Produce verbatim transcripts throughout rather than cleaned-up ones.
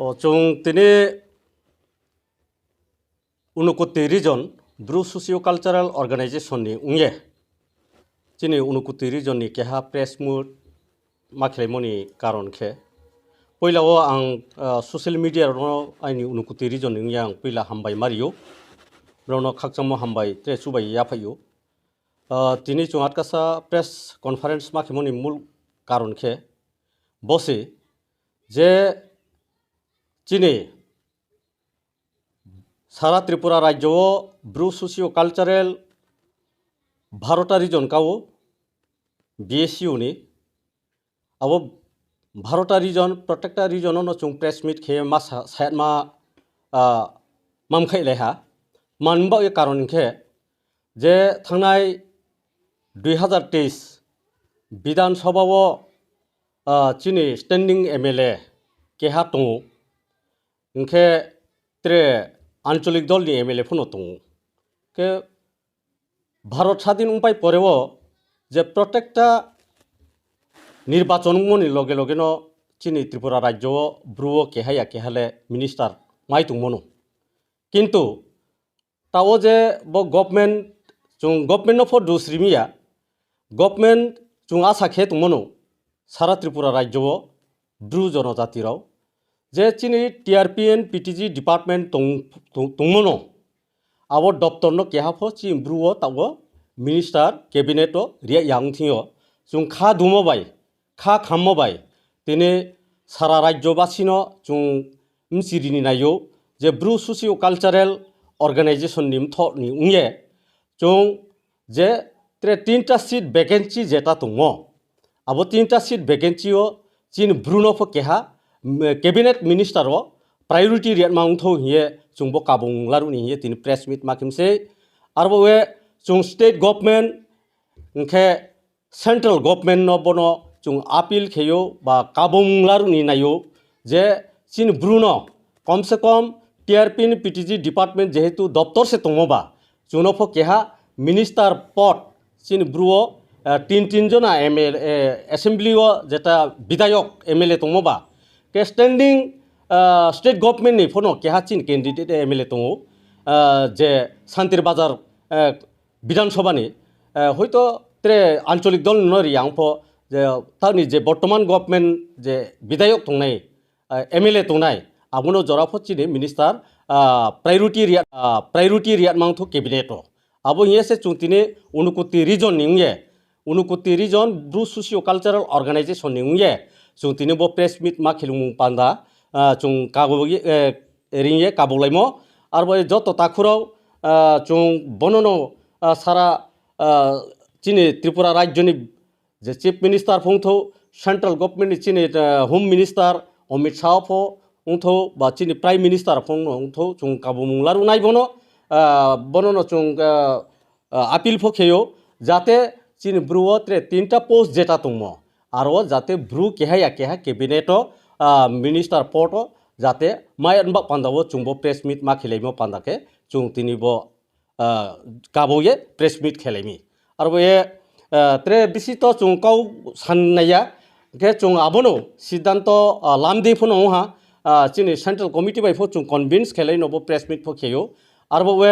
O chwng tini Unakoti Region Bru Socio Cultural Organization ni wngye chini Unakoti Region ni keha press meet ma khwlaimani karon khe, puila o ang, ah, social media rokno aini Unakoti Region ni wngya ang puila hambai ma rio, borokno khakchangmo hambai tre chubai yaphaio. Ah, tini chwng atkasa press conference ma khwlaimani mul karon khe bo se je chini sara Tripura rajyo o Bru Socio Cultural Bharota Region kao, B S U ni. Abo Bharota Region, protector region no chwng press meet khe ma sa-, sayatma, ah, mamkhai leha. Manba e karon khe je thangnai dui hazar teis Bidhan Sabha o, ah, chini standing M L A keha tongo. Hwnkhe tre ancholik dol ni M L A phano tongo. Khe Bharat sadin wngpai poreo je protector nirbachon wngmani loge loge no chini Tripura rajyo o Bru o keha ya keha le minister mai tongmano. Kintu tao je bo government, chwng government no pho dos rimiya, government chwng asa khe tongmano sara Tripura rajyo o Bru jonojati rok je chini T R P and P T G department tong-, tong-, tongmano, abo doptor no keha pho chini Bru o tao minister cabinet o riya yang thing yo chwng kha dumo bai kha khammo bai tini sara rajyo basino chwng mchirini naio je Bru Socio Cultural Organization ni mthok ni wngye chwng je tre tinta seat vacancy jeta tongmo, abo tinta seat vacancy o chini Bru no pho keha, mm, cabinet minister o priority riyatma wngtho hiye chwngbo kabung laruni hiye tini press meet ma khimse. Arbo we chwng state government hwnkhe central government no bono chwng appeal kheyo ba kabung laruni nayo je chini Bru no kom se kom T R P ni P T G department jehetu doptor se tongmo ba chwngno pho keha minister pod chini Bru o, eh, tin tin jona M L A, eh, assembly o jeta bidayok M L A tongmo ba ke standing, eh, state government ni phono keha chini candidate M L A tongo, eh, je Santir Bazar, eh, Bidhan Sabha ni, eh, hoito tre ancholik dol no ri ang pho je tamni je bortoman government je bidayok tongnai, eh, M L A tongnai, abono jora pho chini minister, ah, priority riya-, ah, priority riyat mangthu cabinet o. Abo hiye se chwng tini Unakoti region ni wngye, Unakoti region Bru Socio Cultural Organization ni wngye, chwng tini bo press meet ma khilumung panda, ah, chwng kabo, eh, ringye kabuk laimo. Arbo joto takhurok, ah, chwng bonono, ah, sara, ah, chini Tripura rajyoni je Chief Minister phungtho, Central Government ni chini, ah, Home Minister Amit Shah pho wngtho, ba chini Prime Minister phung wngtho, chwng kabumung laru nai bono, ah, bonono chwng, ah, ah, appeal pho kheyo, jate chini Bru o tre tinta post jeta tongmo, aro jate Bru keha ya keha cabinet o, ah, minister pod o jate mai anbak panda o chwngbo press meet ma khilaimo panda khe chwng tini bo ah, kabo ye press meet khelaimi. Arbo ye, ah, tre bisi to chwng kau san naiya, khe chwng abono siddhanto, ah, lamdi phano wngha, ah, chini central committee bai pho chwng convince khelai nobo press meet pho kheyo. Arbo we,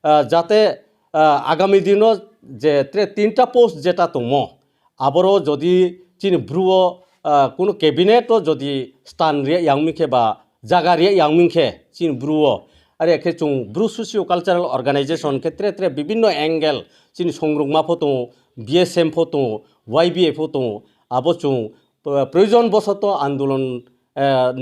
ah, jate, ah, agami dino je tre tinta post jeta tongmo, aboro jodi chini Bru o, ah, kuno cabinet o jodi stan riya yangmi khe ba jaga riya yangmi khe chini Bru o, are khe chwng Bru Socio Cultural Organization khe tre tre bibinno angle chini songrukma pho tongo, B S M pho tongo, Y B A pho tongo, abo chwng, ah, proyojon bosoto andolon, ah,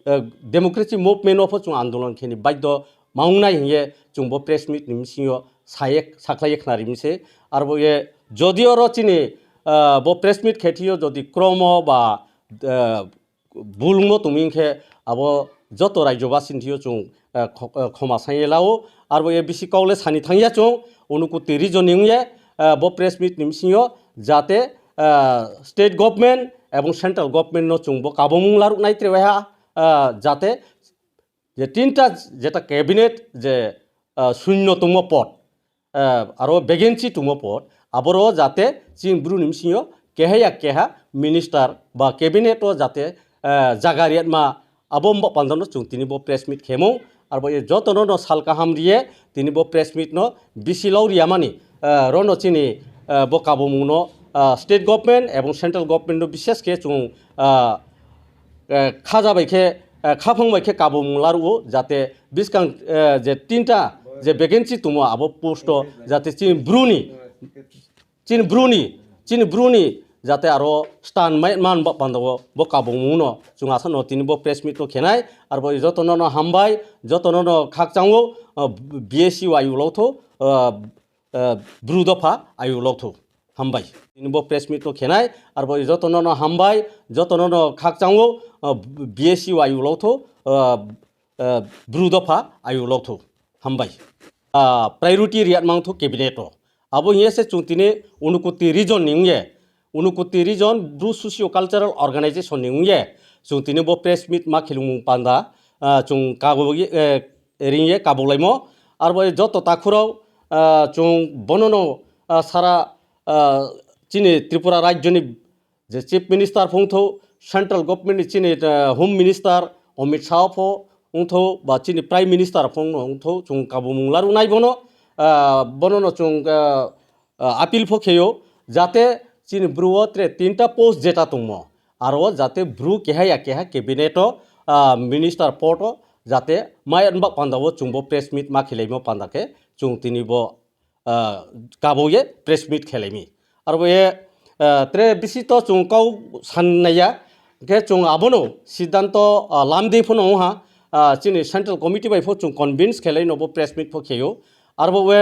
ah, democracy movement o pho chwng andolon kheni baidho ma wngnai hiye chwng bo press meet ni bisingo saye, sakhlaiye khna rimse. Arbo ye jodi oro chini, ah, bo press meet khe thio jodi kromo ba, ah, bulungno tongmi khe abo joto rajyobasini thio chwng, ah, kho-, ah, khoma sanye lao. Arbo ye bisi kok le sani thangya chwng Unakoti region ni wngye, ah, bo press meet ni bisingo jate, ah, state government ebong central government no chwng bo kabomung laruknai tre waiha, ah, jate je tinta jeta cabinet je, ah, sunno tongmo pod, ah, aro vacancy tongmo pod, aboro jate chini Bru ni bisingo keha ya keha minister ba cabinet o jate, ah, jaga riyatma Abo mbak pandano chwng tini bo press meet khemo, arbo e jotono no sal kaham riye tini bo press meet no bisi lau riyamani, eh, rono chini, eh, bo kabomung no, eh, state government ebong central government no bishes khe chwng, eh, eh, khaja bai khe, eh, khaphang bai khe kabomung laruo, jate biskang, eh, je tinta je vacancy tumo abo post o jate chini bruni, chini bruni, chini bruni jate aro stand mai man ba pandao bo kabomung no chwng asano tini bo press meet no khenai, arbo jotono no hambai, jotono no khakchango, eh, B S C o ayu lotho, eh, eh, bru dopha ayu lotho. Hambai. Tini bo press meet no khenai, arbo jotono no hambai, jotono no khakchango, eh, B S C o ayu lotho, eh, eh, bru dopha ayu lotho. Hambai. Ah, priority riyat mangtho cabinet o. Abo hiye se chwng tini Unakoti region ni wngye, Unakoti region Bru Socio Cultural Organization ni wngye, chwng tini bo press meet ma khilumung panda, ah, chwng kabo, eh, ringye kabolaimo. Arbo joto takhurok, ah, chwng bonono, ah, sara, ah, chini Tripura rajyoni je Chief Minister phungtho, Central Government ni chini, ah, Home Minister Amit Shah pho wngtho, ba chini Prime Minister phungno wngtho, chwng kabomung larwnai bono, ah, bonono chwng, ah, ah, appeal pho kheyo, jate chini bru o tre tinta post jeta tongmo, aro jate bru keha ya keha cabinet o, ah, minister pod o jate mai anbak panda o chwng bo press meet ma khilaimo panda khe chwng tini bo, ah, kabo ye press meet khelaimi. Arbo ye, ah, tre bisi to chwng kau san naiya, khe chwng abono siddhanto, ah, lamdi phano wngha, ah, chini central committee bai pho chwng convince khelai no bo press meet pho kheyo. Arbo we,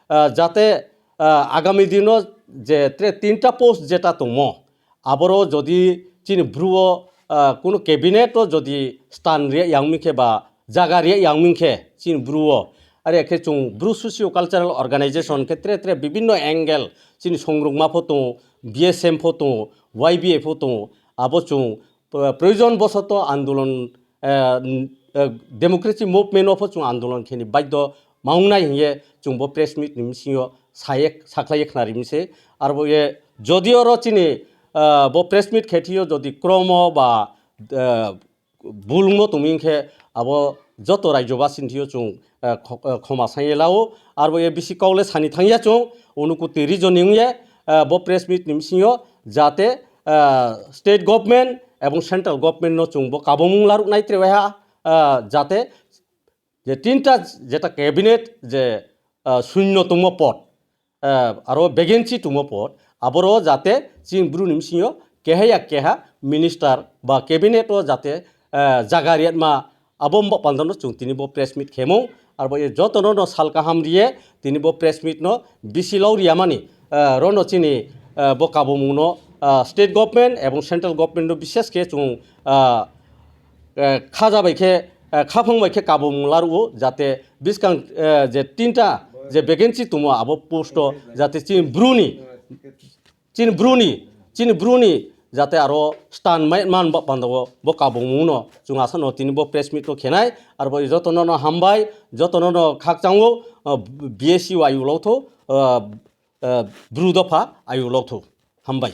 ah, jate, ah, agami dino je tre tinta post jeta tongmo, aboro jodi chini bru o, ah, kuno cabinet o jodi stan riya yangmi khe ba jaga riya yangmi khe chini bru o, are khe chwng Bru Socio Cultural Organization khe tre tre bibinno angle chini songrukma pho tongo, B S M pho tongo, Y B A pho tongo, abo chwng, eh, proyojon bosoto andolon, eh, n-, eh, democracy movement o pho chwng andolon kheni baidho ma wngnai hiye chwng bo press meet ni bisingo saye, sakhlaiye khna rimse. Arbo ye jodi oro chini, eh, bo press meet khe thio jodi kromo ba, eh, bulungno tongwi khe abo joto rajyobasini thio chwng, eh, kho-, eh, khoma sanye lao. Arbo ye bisi kok le sani thangya chwng, Unakoti region ni wngye, eh, bo press meet ni bisingo jate, eh, state government ebong central government no chwng bo kabomung larwknai tre waiha, eh, jate je tinta jeta cabinet je, ah, sunyo tongmo pod, ah, aro vacancy tongmo pod, aboro jate chini bru ni bisingo keha ya keha minister ba cabinet o jate, ah, jaga riyatma abo mbak pandano chwng tini bo press meet khemo, arbo ye jotono no sal kaham riye tini bo press meet no bisi lau riyamani, ah, rono chini, ah, bo kabomung no, ah, state government ebong central government no bishes khe chwng, ah, eh, khaja bai khe, eh, khaphang bai khe kabomung laruo, jate biskang, eh, je tinta je vacancy tumo abo post o jate chini bruni, chini bruni, chini bruni jate aro stan mai man ba pandao bo kabomung no chwng asano tini bo press meet o khenai, arbo jotono no hambai, jotono no khakchango, eh, B S C o ayu lotho, eh, eh, bru dopha ayu lotho. Hambai.